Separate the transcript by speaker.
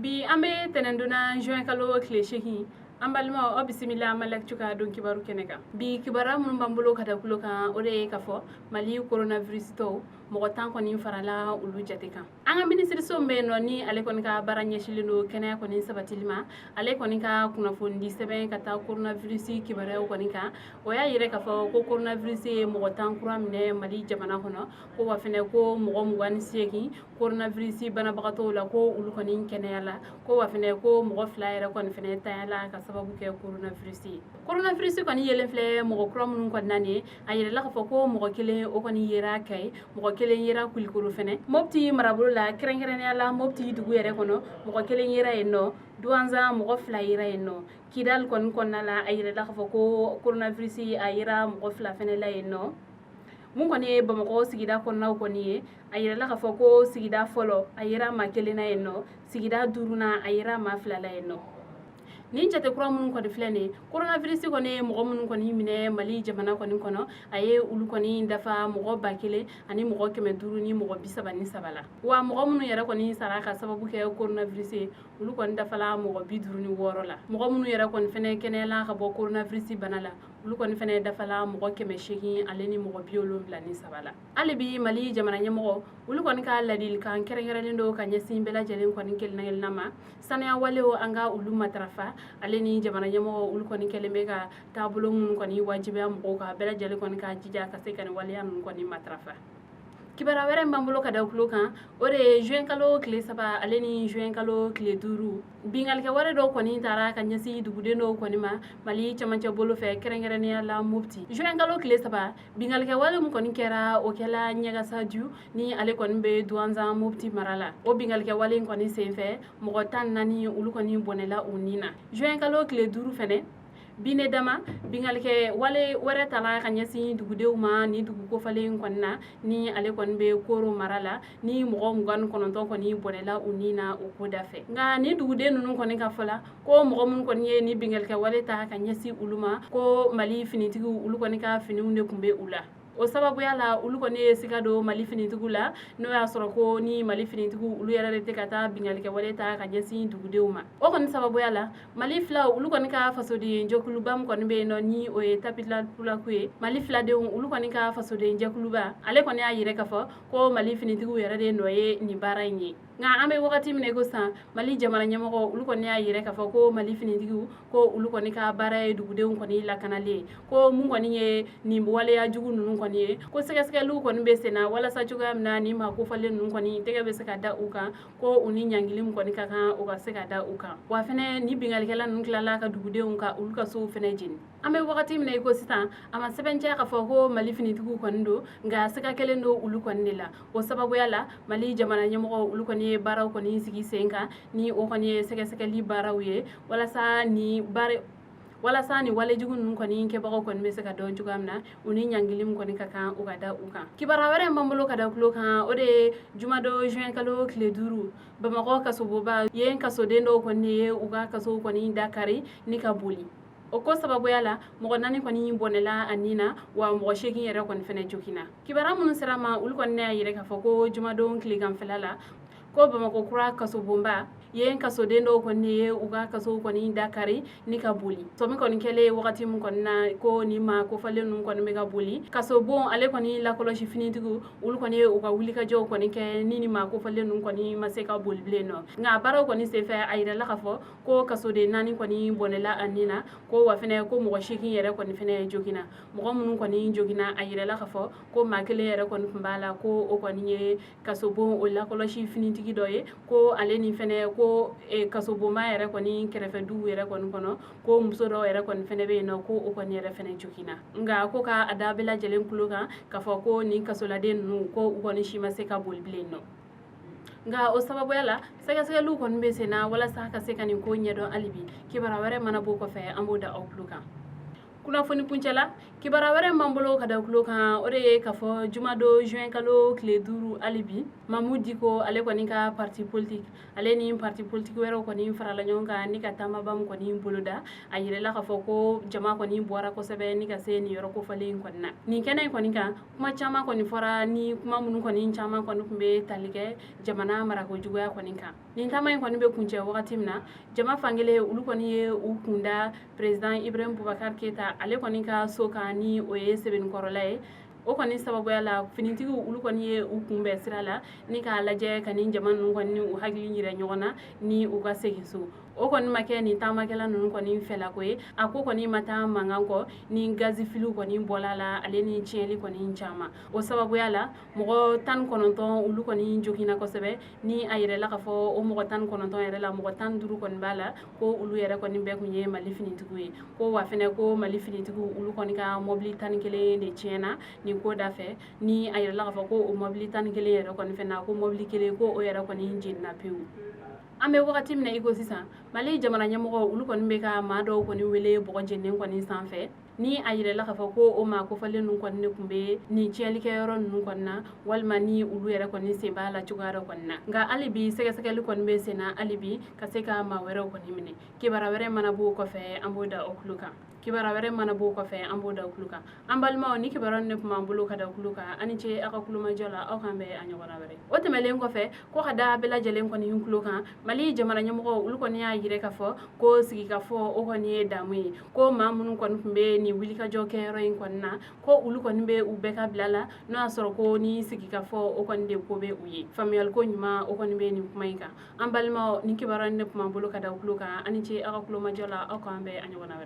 Speaker 1: Bi an bɛ tɛnɛndon na, juin kalo tile 8. An balimaw, aw bisimila Mali Actu ka don kibaru kɛnɛ kan. Bi kibaruya minnu b'an bolo ka da tulo kan, o de ye k'a fɔ Mali coronavirus tɔw mɔgɔ 10 kɔni farala olu jate kan. An ka minisiriso min bɛ yen nɔ, ni ale kɔni ka baara ɲɛsilen don kɛnɛya kɔni sabatili ma, ale kɔni ka kunnafonidi sɛbɛn ka taa coronavirus kibaruyaw kɔni kan, o y'a yira k'a fɔ ko coronavirus ye mɔgɔ 10 kura minɛ Mali jamana kɔnɔ, ko wa fɛnɛ ko mɔgɔ 28 coronavirus banabagatɔw la, ko olu kɔni kɛnɛyala, ko wa fɛnɛ ko mɔgɔ 2 yɛrɛ kɔni fɛnɛ tanyala ka sababu kɛ coronavirus ye. Coronavirus kɔni yelen filɛ mɔgɔ kura minnu kɔni na nin ye, a yirala k'a fɔ ko mɔgɔ kelen o kɔni yera Kayi, mɔgɔ kelen yera Kulikoro fɛnɛ, Mopti marabolo la, kɛrɛnkɛrɛnnenya la Mopti dugu yɛrɛ kɔnɔ, mɔgɔ kelen yera yen nɔ, Duwanzan mɔgɔ 2 yera yen nɔ, Kidali kɔni kɔnɔna la, a yirala k'a fɔ ko coronavirus a yera mɔgɔ 2 fɛnɛ la yen nɔ. Mun kɔni ye Bamakɔ sigida kɔnɔnaw kɔni ye, a yirala k'a fɔ ko sigida fɔlɔ, a yera maa kelen na yen nɔ, sigida duurunan, a yera maa 2 la yen nɔ. Nin jate kura minnu kɔni filɛ nin ye, coronavirus kɔni ye mɔgɔ minnu kɔni minɛ Mali jamana kɔni kɔnɔ, a ye olu kɔni dafa mɔgɔ 1000 ani mɔgɔ 500 ni mɔgɔ 33 la. Wa mɔgɔ minnu yɛrɛ kɔni sara ka sababu kɛ coronavirus ye, olu kɔni dafala mɔgɔ 56 la. Mɔgɔ minnu yɛrɛ kɔni fɛnɛ kɛnɛyala ka bɔ coronavirus bana la, olu kɔni fɛnɛ dafala mɔgɔ 800 ale ni mɔgɔ 73 la. Hali bi Mali jamana ɲɛmɔgɔ olu kɔni ka ladilikan kɛrɛnkɛrɛnnen don ka ɲɛsin bɛɛ lajɛlen kɔni kelenna kelenna ma, saniya walew an ka olu matarafa. Ale ni jamana ɲɛmɔgɔ olu kɔni kɛlen bɛ ka taabolo minnu kɔni wajibiya mɔgɔw kan, bɛɛ lajɛlen kɔni ka jija ka se ka nin waleya ninnu kɔni matarafa. Kibaruya wɛrɛ min b'an bolo ka da tulo kan, o de ye juin kalo tile 3 ale ni juin kalo tile 5, binkannikɛ wale dɔw kɔni taara ka ɲɛsin duguden dɔw kɔni ma Mali camancɛ bolo fɛ, kɛrɛnkɛrɛnnenya la Mopti. Juin kalo tile 3, binkannikɛ wale min kɔni kɛra, o kɛla Ɲɛgasaju, ni ale kɔni bɛ Duwanzan, Mopti mara la. O binkannikɛ wale in kɔni senfɛ, mɔgɔ 14 olu kɔni bɔnɛla u ni na. Juin kalo tile 5 fɛnɛ, Bine Dama, binkannikɛ wale wɛrɛ tala ka ɲɛsin dugudenw ma ni dugu kofalen kɔni na, ni ale kɔni bɛ Koro mara la, ni mɔgɔ 29 kɔni bɔnɛla u ni na o ko da fɛ. Nka ni duguden ninnu kɔni ka fɔ la, ko mɔgɔ minnu kɔni ye ni binkannikɛ wale ta ka ɲɛsin olu ma, ko Mali finitigiw olu kɔni ka finiw de tun bɛ u la. O sababuya la, olu kɔni ye siga don Mali finitigiw la, n'o y'a sɔrɔ ko ni Mali finitigiw olu yɛrɛ de tɛ ka taa binkannikɛ wale ta ka ɲɛsin dugudenw ma. O kɔni sababuya la, Mali filaw olu kɔni ka fasoden jɛkuluba min kɔni bɛ yen nɔ, ni o ye Tabital Pulaku ye, Mali filadenw olu kɔni ka fasoden jɛkuluba, ale kɔni y'a yira k'a fɔ ko Mali finitigiw yɛrɛ de nɔ ye nin baara in ye. Nka an bɛ wagati min na i ko sisan, Mali jamana ɲɛmɔgɔ olu kɔni y'a yira k'a fɔ ko Mali finitigiw, ko olu kɔni ka baara ye dugudenw kɔni lakanali ye, ko mun kɔni ye nin waleya jugu ninnu kɔni ye, ko sɛgɛsɛgɛliw kɔni bɛ sen na walasa cogoya min na ni maa kofɔlen ninnu kɔni tɛgɛ bɛ se ka da u kan, ko u ni ɲangili min kɔni ka kan, o ka se ka da u kan. Wa fɛnɛ ni binkannikɛla ninnu tilala ka dugudenw ka olu ka sow fɛnɛ jeni. An bɛ wagati min na i ko sisan, a ma sɛbɛntiya k'a fɔ ko Mali finitigiw kɔni don, nka siga kɛlen don olu kɔni de la. O sababuya la, Mali jamana ɲɛmɔgɔ olu kɔni ye baaraw kɔni sigi sen kan, ni o kɔni ye sɛgɛsɛgɛli baaraw ye, walasa ni walejugu ninnu kɔni kɛbagaw kɔni bɛ se ka dɔn cogoya min na, u ni ɲangili min kɔni ka kan, o ka da u kan. Kibaruya wɛrɛ min b'an bolo ka da tulo kan, o de ye jumadon juin kalo tile 5, Bamakɔ kasoboba yen, kasoden dɔw kɔni ye u ka kasow kɔni da kari ni ka boli. O ko sababuya la, mɔgɔ 4 kɔni bɔnɛla a nin na, wa mɔgɔ 8 yɛrɛ kɔni fɛnɛ joginna. Kibaruya minnu sera ma, olu kɔni y'a yira k'a fɔ ko jumadon tileganfɛla la, ko Bamakɔ kura kasobonba yen, kasoden dɔw kɔni ye u ka kasow kɔni da kari ni ka boli. Sɔmi kɔni kɛlen wagati min kɔni na ko ni maa kofɔlen ninnu kɔni bɛ ka boli, kasobon ale kɔni lakɔlɔsi finitigiw olu kɔni ye u ka wulikajɔw kɔni kɛ, ni maa kofɔlen ninnu kɔni ma se ka boli bilen nɔ. Nka baaraw kɔni senfɛ, a yirala k'a fɔ ko kasoden 4 kɔni bɔnɛla a nin na, ko wa fɛnɛ ko mɔgɔ 8 yɛrɛ kɔni fɛnɛ joginna. Mɔgɔ minnu kɔni joginna, a yirala k'a fɔ ko maa kelen yɛrɛ kɔni tun b'a la, ko o kɔni ye kasobon o lakɔlɔsi finitigi dɔ ye, ko ale ni fɛnɛ ko kasobonba yɛrɛ kɔni kɛrɛfɛ duw yɛrɛ kɔni kɔnɔ, ko muso dɔw yɛrɛ kɔni fɛnɛ bɛ yen nɔ, ko o kɔni yɛrɛ fɛnɛ joginna. Nka ko ka a da bɛɛ lajɛlen tulo kan k'a fɔ ko nin kasoladen ninnu, ko u kɔni si ma se ka boli bilen nɔ. Nka o sababuya la, sɛgɛsɛgɛliw kɔni bɛ sen na walasa ka se ka nin ko ɲɛdɔn hali bi. Kibaruya wɛrɛ mana b'o kɔfɛ, an b'o da aw tulo kan. Kunnafoni kuncɛ la, kibaruya wɛrɛ m'an bolo ka da tulo kan, o de ye k'a fɔ jumadon juin kalo tile 5, hali bi Mamu Diko ale kɔni ka parti politique, ale ni parti politique wɛrɛw kɔni farala ɲɔgɔn kan ni ka taamaba min kɔni boloda. A yirala k'a fɔ ko jama kɔni bɔra kosɛbɛ ni ka se nin yɔrɔ kofɔlen in kɔni na. Nin kɛnɛ in kɔni kan, kuma caman kɔni fɔra, ni kuma minnu kɔni caman kɔni tun bɛ tali kɛ jamana marako juguya kɔni kan. Nin taama in kɔni bɛ kuncɛ wagati min na, jama fankelen olu kɔni ye u kunda président Ibrahim Boubacar Keita ale kɔni ka so kan, ni o ye Sebenikɔrɔla ye. O kɔni sababuya la, finitigiw olu kɔni ye u kunbɛn sira la ni k'a lajɛ ka nin jama ninnu kɔni u hakili yira ɲɔgɔn na ni u ka segin so. O kɔni ma kɛ nin taamakɛla ninnu kɔni fɛlako ye. A ko kɔni ma taa mankan kɔ, ni gazifiliw kɔni bɔla la, ale ni tiɲɛli kɔni caman. O sababuya la, mɔgɔ 19 olu kɔni joginna kosɛbɛ, ni a yɛrɛla k'a fɔ o mɔgɔ 19 yɛrɛ la, mɔgɔ 15 kɔni b'a la ko olu yɛrɛ kɔni bɛɛ kun ye Mali finitigiw ye. Ko wa fɛnɛ ko Mali finitigiw olu kɔni ka mɔbili 11 de tiɲɛna nin ko da fɛ, ni a yɛrɛla k'a fɔ ko o mɔbili 11 yɛrɛ kɔni fɛnɛ, ko mɔbili kelen ko o yɛrɛ kɔni jenina pewu. An bɛ wagati min na i ko sisan, Mali jamana ɲɛmɔgɔ olu kɔni bɛ ka maa dɔw kɔni wele bɔgɔ jeninen kɔni sanfɛ, ni a yirala k'a fɔ ko o maa kofɔlen ninnu kɔni de tun bɛ nin tiɲɛlikɛyɔrɔ ninnu kɔni na, walima ni olu yɛrɛ kɔni sen b'a la cogoya dɔ kɔni na. Nka hali bi sɛgɛsɛgɛli kɔni bɛ sen na hali bi ka se ka maa wɛrɛw kɔni minɛ. Kibaruya wɛrɛ mana b'o kɔfɛ, an b'o da o tulo kan. Kibaruya wɛrɛ mana b'o kɔfɛ, an b'o da tulo kan. An balimaw, ni kibaruya ne tun b'an bolo ka da tulo kan. Aw ni ce aw ka kulomajɔ la, aw k'an bɛn a ɲɔgɔnna wɛrɛ. O tɛmɛlen kɔfɛ, ko ka da bɛɛ lajɛlen kɔni tulo kan, Mali jamana ɲɛmɔgɔ olu kɔni y'a yira k'a fɔ ko sigikafɔ o kɔni ye damu ye, ko maa minnu kɔni tun bɛ nin wulikajɔ kɛyɔrɔ in kɔni na, ko olu kɔni bɛ u bɛɛ ka bila la, n'o y'a sɔrɔ ko ni sigikafɔ o kɔni de ko bɛ u ye. Faamuyaliko ɲuman o kɔni bɛ nin kuma in kan. An balimaw, ni kibaruya ne tun b'an bolo ka da tulo kan. Aw ni ce aw ka kulomajɔ la, aw k'an bɛn a ɲɔgɔnna wɛrɛ.